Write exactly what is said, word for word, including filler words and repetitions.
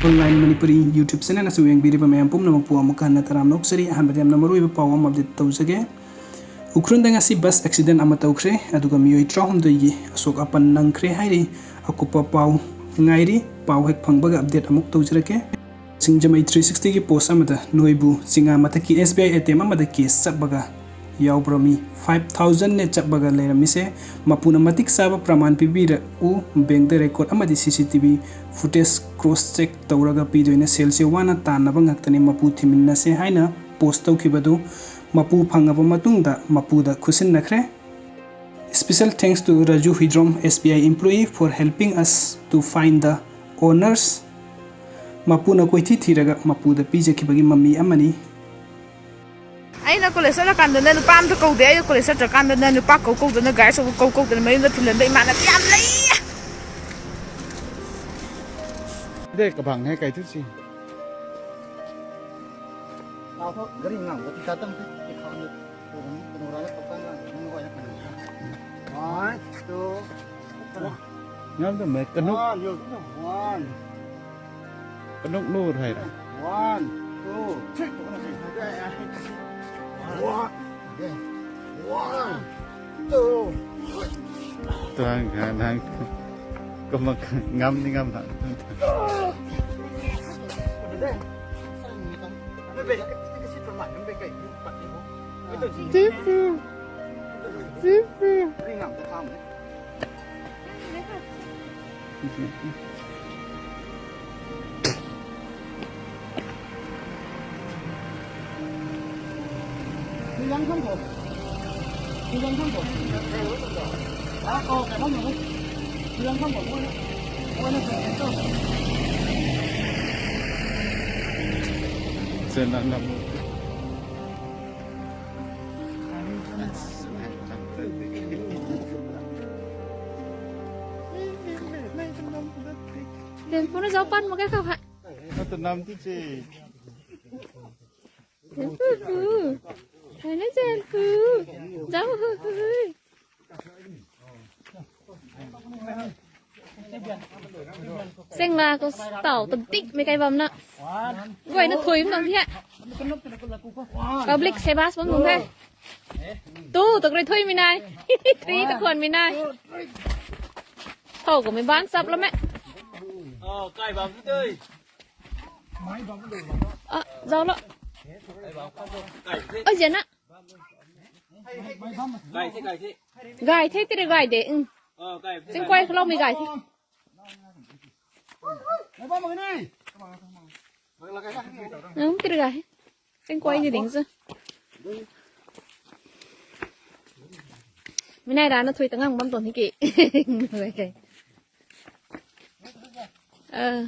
Online Manipuri YouTube channel ꯑꯁꯤ ꯌꯦꯡꯕꯤꯔꯤꯕ ꯃꯌꯥꯝ ꯄꯨꯝꯅꯃꯛꯄꯨ ꯑꯃꯨꯛꯀ ꯍꯟꯅ ꯇꯔꯥꯝꯅ ꯑꯣꯛꯆꯔꯤ꯫ ꯑꯍꯥꯟꯕꯗ ꯌꯥꯝꯅ ꯃꯔꯨꯑꯣꯏꯕ ꯄꯥꯎ ꯑꯃ update ꯇꯧꯖꯒꯦ꯫ ꯎꯈ꯭ꯔꯨꯜꯗ ꯉꯁꯤ bus accident ꯑꯃ ꯇꯧꯈ꯭ꯔꯦ, ꯑꯗꯨꯒ ꯃꯤꯑꯣꯏ ꯇꯔꯥꯍꯨꯝꯗꯣꯏꯒꯤ ꯑꯁꯣꯛ ꯑꯄꯟ ꯅꯪꯈ꯭ꯔꯦ ꯍꯥꯏꯔꯤ꯫ ꯑꯀꯨꯞꯄ ꯄꯥꯎ ꯉꯥꯏꯔꯤ, ꯄꯥꯎ ꯍꯦꯛ ꯐꯪꯕꯒ update ꯑꯃꯨꯛ ꯇꯧꯖꯔꯛꯀꯦ꯫ ꯁꯤꯡꯖꯃꯩ three sixty ꯒꯤ post ꯑꯃꯗ ꯅꯣꯏꯕꯨ ꯆꯤꯡꯉꯥ ꯃꯊꯛꯀꯤ S B I ATM ꯑꯃꯗ case ꯆꯞꯄꯒ ꯌꯥꯎꯕ꯭ꯔꯃꯤ꯫ Five thousand ꯅꯦ ꯆꯞꯄꯒ ꯂꯩꯔꯝꯃꯤꯁꯦ꯫ ꯃꯄꯨꯅ ꯃꯇꯤꯛ ꯆꯥꯕ ꯄ꯭ꯔꯃꯥꯟ ꯄꯤꯕꯤꯔꯛꯎ, bank ꯗ record ꯑꯃꯗꯤ C C T V footage cross check ꯇꯧꯔꯒ ꯄꯤꯗꯣꯏꯅꯦ꯫ ꯁꯦꯜꯁꯦ ꯋꯥꯅ ꯇꯥꯟꯅꯕ ꯉꯥꯛꯇꯅꯤ, ꯃꯄꯨ ꯊꯤꯃꯤꯟꯅꯁꯦ ꯍꯥꯏꯅ post ꯇꯧꯈꯤꯕꯗꯨ ꯃꯄꯨ ꯐꯪꯉꯕ ꯃꯇꯨꯡꯗ ꯃꯄꯨꯗ ꯈꯨꯠꯁꯤꯟꯅꯈ꯭ꯔꯦ꯫ Special thanks to Raju Huidrom, S B I employee, for helping us to find the owners. ꯃꯄꯨꯅ ꯀꯣꯏꯊꯤ ꯊꯤꯔꯒ ꯃꯄꯨꯗ ꯄꯤꯖꯈꯤꯕꯒꯤ ꯃꯃꯤ ꯑꯃꯅꯤ꯫ ꯑꯩꯅ ꯀꯣꯂꯦꯖ ꯆꯠꯂꯀꯥꯟꯗꯅ ꯅꯨꯄꯥ ꯑꯝꯇ ꯀꯧꯗꯦ꯫ ꯑꯩꯅ ꯀꯣꯂꯦꯖ ꯆꯠꯇ꯭ꯔꯀꯥꯟꯗꯅ ꯅꯨꯄꯥ ꯀꯧ ꯀꯧꯗꯅ ꯒꯥꯔꯤ ꯑꯆꯧꯕ ꯀꯧ ꯀꯧꯗꯅ ꯃꯌꯨꯝꯗ ꯊꯤꯜꯍꯟꯕ ꯏꯃꯥꯟꯅꯕꯤ ꯌꯥꯝ ꯂꯩ꯫ ꯗꯦ ꯀꯕꯥꯡ ꯍꯦ ꯀꯥꯏ ꯊꯨꯁꯤ꯫ ꯇꯥꯊꯣꯛ, ꯒꯥꯔꯤ ꯉꯥꯡꯕ ꯄꯩꯁꯥ ꯇꯝꯗꯦ꯫ ꯄꯩꯁꯥ ꯑꯃ ꯇꯧꯔꯝꯃꯤ, ꯀꯩꯅꯣ ꯔꯥꯏꯅ ꯄꯩꯁꯥ ꯉꯥꯡꯕ, ꯅꯪ ꯂꯣꯏꯅ ꯀꯩꯅꯣ꯫ One, two, ꯌꯥꯝꯗ May ꯀꯅꯨ꯫ One, you, one. ꯀꯅꯨ Nur ꯍꯥꯏꯔ꯫ One, two, three. One, one, two. ꯇꯥꯡ ꯅꯪ ꯀꯃꯛ ꯉꯝꯅꯤ ꯉꯝ ꯍꯥ꯫ Tipu. Tipu. Telepon jauh pan makai kau, Kak. Kau tenang tu, cik. Telepon tu. Mana telepon? Jauh. Seng la ko tau ta dik me kai bam na. Goi na thui bam dong hi. Public se bas bam dong hi. Tu to kre thui mi nai. Three to khon mi nai. Thau ko me ban sap la me. Ờ, cài vào cái tươi. A, zau lo. Cài thế, Oi, jena. Cài thế, cài thế. Gai the, tire gai de. Ờ, cài thế. Seng koi khlo mi gai the. Mày bấm vào cái này. Ang tire gai. Seng koi ni ding sa. Mi nai ra na thui ta ngang bam ton hi ki. Gai kai. Ơ.